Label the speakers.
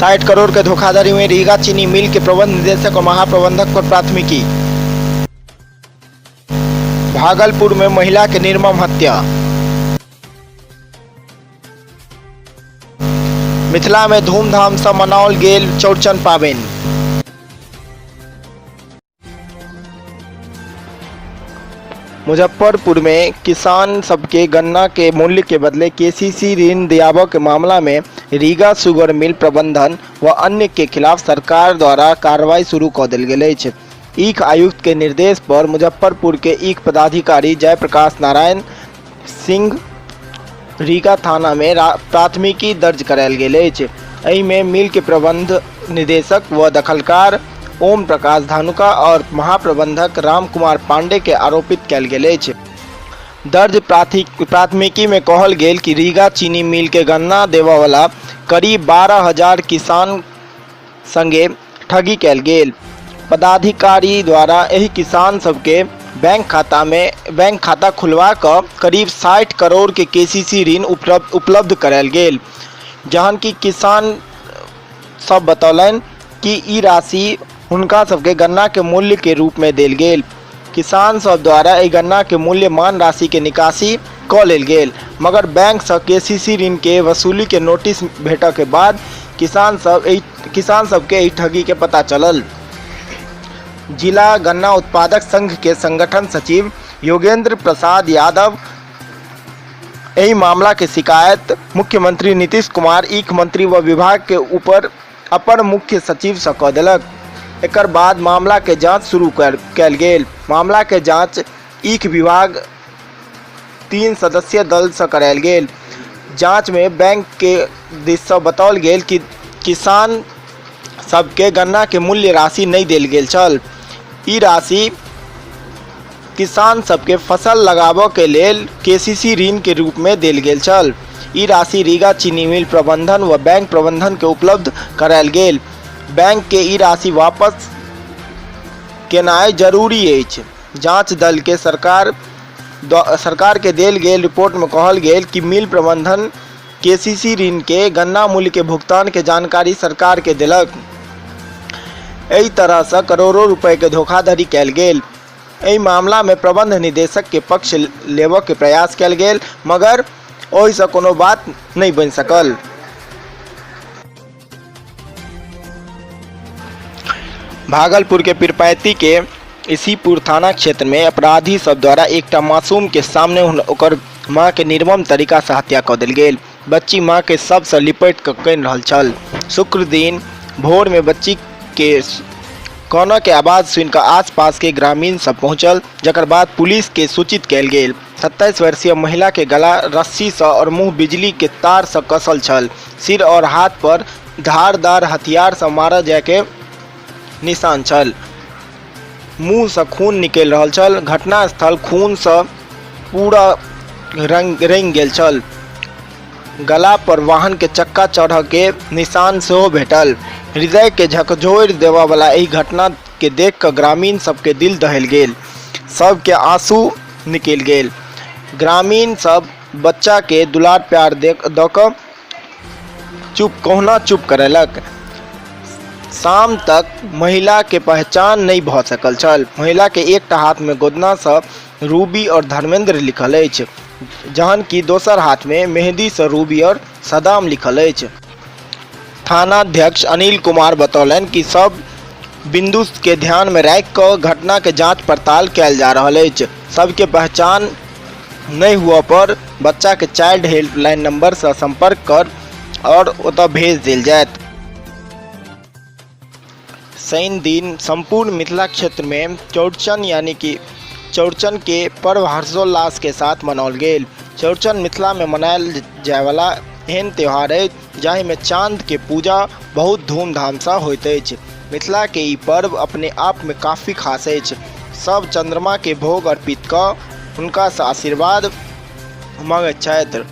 Speaker 1: 60 करोड़ के धोखाधड़ी में रीगा चीनी मिल के प्रबंध निदेशक और महाप्रबंधक पर प्राथमिकी। भागलपुर में महिला के निर्मम हत्या। मिथिला में धूमधाम से मनाओल गेल चौरचन पाबनि। मुजफ्फरपुर में किसान सबके गन्ना के मूल्य के बदले केसीसी ऋण दियाबऽ के मामला में रीगा शुगर मिल प्रबंधन व अन्य के खिलाफ सरकार द्वारा कार्रवाई शुरू कऽ देल गेल अछि। ईख आयुक्त के निर्देश पर मुजफ्फरपुर के ईख पदाधिकारी जयप्रकाश नारायण सिंह रीगा थाना में प्राथमिकी दर्ज करायल गेल अछि। एहिमे मिल के प्रबंध निदेशक व दखलकार ओम प्रकाश धानुका और महाप्रबंधक राम कुमार पांडे के आरोपित कयल गेल अछि। दर्ज प्राथमिकी में कहल गेल कि रीगा चीनी मिल के गन्ना देबय वाला करीब 12,000 किसान संगे ठगी कयल गेल। पदाधिकारी द्वारा एहि किसान सबके बैंक खाता में बैंक खाता खुलवा कऽ करीब 60 करोड़ के केसीसी ऋण उपलब्ध करायल गेल, जहन कि किसान सब बतौलनि कि ई राशि हुनका सबके गन्ना के मूल्य के रूप में देल गेल। किसान सब द्वारा एहि गन्ना के मूल्य मान राशि के निकासी कऽ लेल गेल, मगर बैंक सँ केसीसी ऋण के वसूली के नोटिस भेटऽ के बाद किसान सबके एहि ठगी के पता चलल। जिला गन्ना उत्पादक संघ के संगठन सचिव योगेंद्र प्रसाद यादव एहि मामला के शिकायत मुख्यमंत्री नीतीश कुमार, ईख मंत्री व विभाग के ऊपर अपर मुख्य सचिव सँ कऽ देलक। एकर बाद मामला के जांच शुरू कयल गेल। मामला के जांच ईख विभाग 3 सदस्यीय दल सँ करायल गेल। जांच में बैंक के दिस सँ बताओल गेल कि किसान सबके गन्ना के मूल्य राशि नहि देल गेल छल। ई राशि किसान सबके फसल लगाबऽ के लेल केसीसी ऋण के रूप में देल गेल छल। ई राशि रीगा चीनी मिल प्रबंधन व बैंक प्रबंधन के उपलब्ध करायल गेल। बैंक के ई राशि वापस केनाइ जरूरी अछि। जांच दल के सरकार के देल गेल रिपोर्ट में कहल गेल कि मिल प्रबंधन केसीसी ऋण के गन्ना मूल्य के भुगतान के जानकारी सरकार के देलक। एहि तरह सँ करोड़ों रुपए के धोखाधड़ी कयल गेल। एहि मामला में प्रबंध निदेशक के पक्ष लेबऽ के प्रयास कयल गेल, मगर ओहि सँ कोनो बात नहि बनि सकल। भागलपुर के पीरपैंती के इसीपुर थाना क्षेत्र में अपराधी सब द्वारा एकटा मासूम के सामने ओकर मां के निर्मम तरीका से हत्या कऽ देल गेल। बच्ची मां के शव से लिपट कऽ कानि रहल छल। शुक्र दिन भोर में बच्ची के कानऽ के आवाज सुनि कऽ आसपास के ग्रामीण सब पहुंचल, जकर बाद पुलिस के सूचित कयल गेल। 27 वर्षीय महिला के गला रस्सी सँ और मुंह बिजली के तार सँ कसल छल। सिर और हाथ पर धारदार हथियार सँ मारल जाय के निशान छल। मुंह सँ खून निकलि रहल छल। घटनास्थल खून सँ पूरा रंग रंगि गेल छल। गला पर वाहन के चक्का चढ़ऽ के निशान सेहो भेटल। हृदय के झकझोरि देबऽ वाला एहि घटना के देख कऽ ग्रामीण सबके दिल दहलि गेल। सबके आंसू निकलि गेल। ग्रामीण सब बच्चा के दुलार प्यार दऽ कऽ चुप कहुना चुप करेलक। शाम तक महिला के पहचान नहि भऽ सकल छल। महिला के एकटा हाथ में गोदना सँ रूबी और धर्मेंद्र लिखल अछि, जहन कि दोसर हाथ में मेहंदी सँ रूबी और सदाम लिखल अछि। थानाध्यक्ष अनिल कुमार बतौलनि कि सब बिंदु के ध्यान में राखि कऽ घटना के जांच पड़ताल कयल जा रहल अछि। सबके पहचान नहि हुअ पर बच्चा के चाइल्ड हेल्पलाइन नंबर सँ संपर्क कर और ओतऽ भेज देल जायत। शनि दिन संपूर्ण मिथिला क्षेत्र में चौरचन यानी कि चौरचन के पर्व हर्षोल्लास के साथ मनाओल गेल। चौरचन मिथिला में मनायल जायवला एहन त्यौहार अछि जाहि में चांद के पूजा बहुत धूमधाम सँ होइत अछि। मिथिला के ई पर्व अपने आप में काफी खास अछि। सब चंद्रमा के भोग अर्पित कऽ हुनका सँ आशीर्वाद मांगैत छथि।